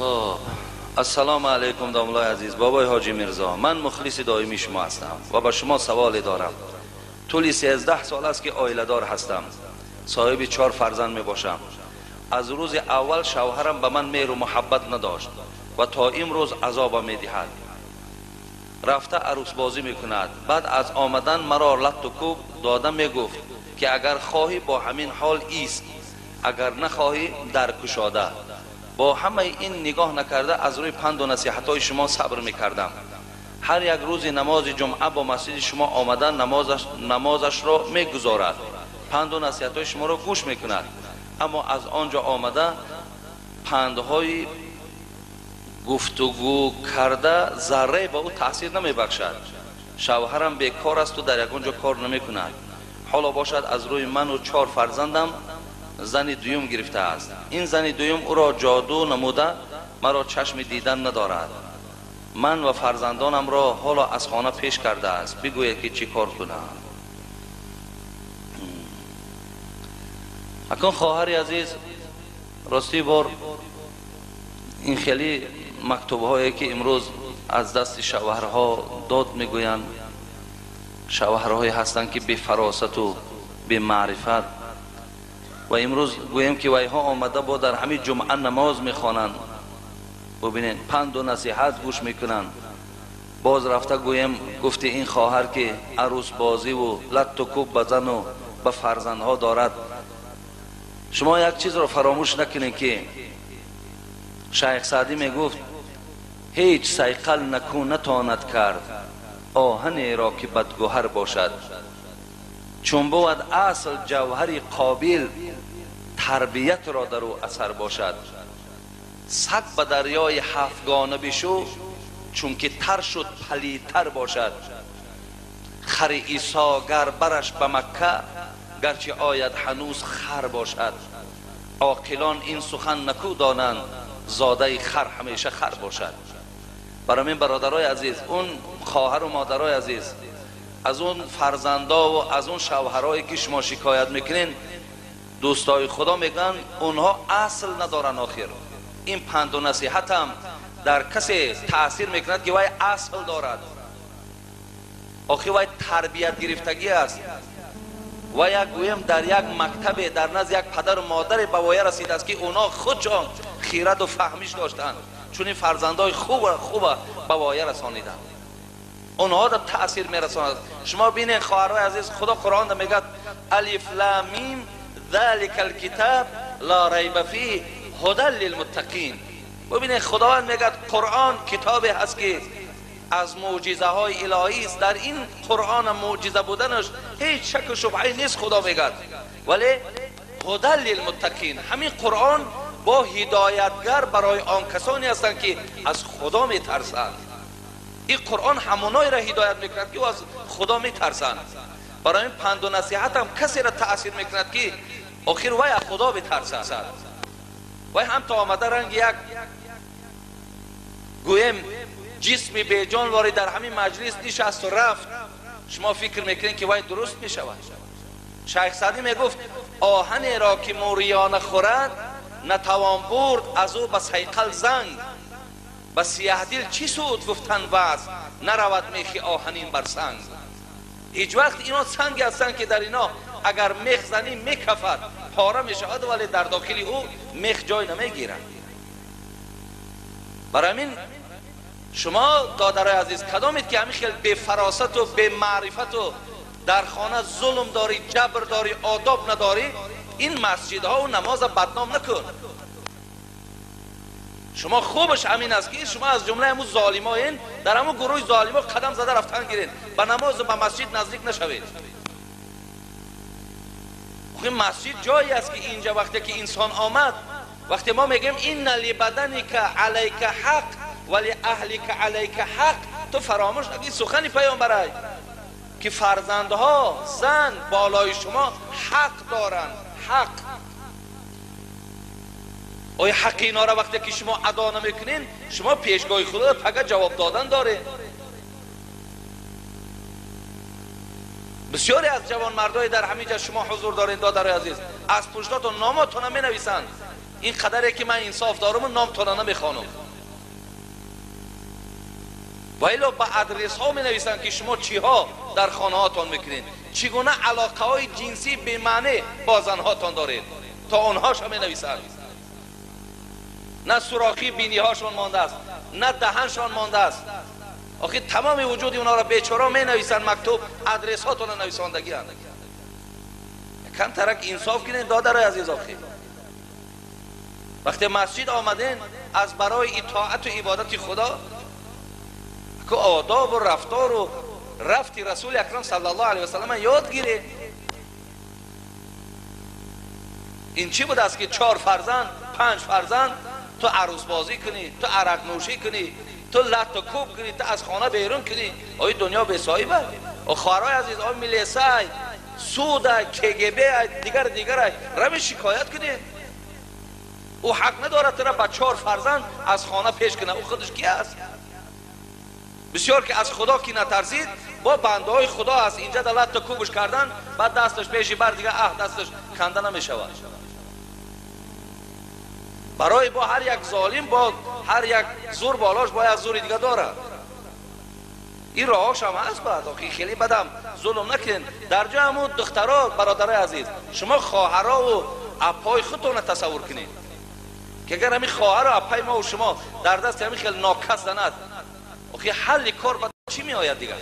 خب السلام علیکم داملای عزیز، بابای حاجی میرزا، من مخلص دائمی شما هستم و با شما سوال دارم. طولی 13 سال است که عائله دار هستم، صاحب 4 فرزند می باشم. از روز اول شوهرم به من مهر و محبت نداشت و تا امروز عذاب می دهد. رفته عروس بازی می کند. بعد از آمدن مرا لط و کوب داده می گفت که اگر خواهی با همین حال ایست، اگر نخواهی در کشاده. با همه این نگاه نکرده از روی پند و نصیحت های شما صبر میکردم. هر یک روز نماز جمعه با مسجد شما آمدن نمازش را میگذارد، پند و نصیحت های شما را گوش میکند، اما از آنجا آمده پندهای گفتگو کرده ذره به او تاثیر نمیبخشد. شوهرم بیکار است و در یک آنجا کار نمیکند. حالا باشد از روی من و 4 فرزندم زن دویم گرفته است. این زن دویم او را جادو نموده مرا چشم دیدن ندارد. من و فرزندانم را حالا از خانه پیش کرده است. بگوید که چی کار کنم. اکن خواهر عزیز، راستی بار این خیلی مکتوب هایی که امروز از دست شوهرها داد میگویند، شوهرهایی هستند که بی فراست و بی معرفت، و امروز گوییم که ویها آمده با در همین جمعه نماز میخوانند، ببینین پند و نصیحت گوش میکنند. باز رفته گوییم گفته این خواهر که عروس بازی و لط و کوب بزن و به فرزندها دارد. شما یک چیز را فراموش نکنید که شیخ سعدی میگفت هیچ صیقل نکو نتواند کرد آهنی را که بدگوهر باشد، چون بود اصل جوهری قابل تربیت را در او اثر باشد. سگ به دریای هفتگانه بشو چون که تر شد پلیتر باشد. خر عیسی گر برش به مکه گرچه آید هنوز خر باشد. عاقلان این سخن نکو دانند زاده خر همیشه خر باشد. برای من برادرای عزیز، اون خواهر و مادرای عزیز، از اون فرزندا و از اون شوهرایی که شما شکایت میکنین، دوستای خدا میگن اونها اصل ندارن. آخر این پند و نصیحت هم در کسی تاثیر میکند که وای اصل دارد. آخر وای تربیت گرفتگی است و یک گویم در یک مکتب در نزد یک پدر و مادر به وایه رسید است که اونا خودشان خیرت و فهمیش داشتند، چون این فرزندای خوب به وایه رسانیدند، اونها را تاثیر میرساند. شما بینید خواهرای عزیز، خدا قرآن دا میگه الف لام میم ذلک الکتاب لا ریب فیه هدی للمتقین. ببینید خداوند میگه قرآن کتابی هست که از معجزه های الهی است. در این قرآن معجزه بودنش هیچ شک و شبهه نیست، خدا میگه. ولی هدی للمتقین، همین قرآن با هدایتگر برای آن کسانی هستند که از خدا میترسند. این قرآن همونایی را هدایت میکند که از خدا میترسند. برای این پند و نصیحت هم کسی را تاثیر میکند که آخر وی از خدا بترسد. وی هم تا آمده رنگ یک گویم جسم بیجان واری در همین مجلس نشست و رفت، شما فکر میکنین که وی درست میشود. شیخ سعدی میگفت آهنی را که موریانه خورد نتوان برد از او به صیقل زنگ، به سیه دل چی سود گفتن وعظ نرود میخی آهنین بر سنگ. هیچ وقت اینا سنگ هستند که در اینا اگر میخ زنی میکفد پاره میشود، ولی در داخل او میخ جای نمیگیرد. برای همین شما دادرای عزیز کدامید که همین خیلی بی فراست و بی معرفت و در خانه ظلم داری، جبر داری، آداب نداری، این مسجدها و نماز بدنام نکن. شما خوبش همین است که شما از جمله همون ظالماین، در همون گروه ظالما قدم زده رفتن گیرین، به نماز و به مسجد نزدیک نشوید. این مسجد جایی است که اینجا وقتی که انسان آمد، وقتی ما میگیم این لبدنک علیک حق ولی اهلک علیک حق، تو فراموش نکنی سخن پیامبر که فرزندها، زن بالای شما حق دارند. حق آیا حق اینا را وقتی که شما ادا نمیکنین، شما پیشگاه خدا پگه جواب دادن داره. بسیاری از جوان مردای در همینجا شما حضور دارین دادرای عزیز، از پشتاتون ناماتون می نویسند. Ин қадаре ки ман инсоф дорам, номтона намехонам. Ва илло ба адресҳо менависанд, ки шумо чиҳо дар хонаҳотон мекунед, чӣ гуна алоқаҳои ҷинсӣ бемаъне бо занҳотон доред, то онҳоша менависанд. На сурохи биниҳошон мондааст, на даҳаншон мондааст. Охи тамоми вуҷуди онҳоро бечора менависанд, мактуб адресҳотонро нависондагианд. Камтарак инсоф кунед, додарои азиз. Охи вақте масҷид омаден, аз барои итоату ибодати Худо, ку одобу рафтору рафти Расули Акрам саллаллоҳу алайҳи васаллам ёд гиред. Ин чӣ будааст, ки 4 фарзанд, 5 фарзанд, ту арӯсбозӣ кунӣ, ту арақнӯшӣ кунӣ, ту латту кӯб кунӣ, ту аз хона берун кунӣ? Ои дунё бесоҳиба? Хоҳарои азиз, ои милисай, судай, КГБ, дигар дигарай, рави шикоят кунед. Ӯ ҳақ надорад тура ба 4 фарзанд аз хона пеш кунад. Ӯ худаш ки аст? Бисёр ки аз Худо ки натарсид, бо бандаҳои Худо аст. Инҷа да латту кӯбш кардан, баъд дасташ пеши бар дига, аҳ, дасташ канда намешавад. Барои бо ҳар як золим, бо ҳар як зур болош бояд зури дига дорад. Ин роҳошам ҳаст. Баъд охи хеле бадам зулм накунед. Дар ҷои ҳамун духтаро, бародарои азиз, шумо хоҳарову аппои худтонро тасаввур кунед, ки агар ҳамин хоҳару аппаи мову шумо дар дасти ҳамин хел нокас занад, охи ҳалли кор ба чӣ меояд дигар?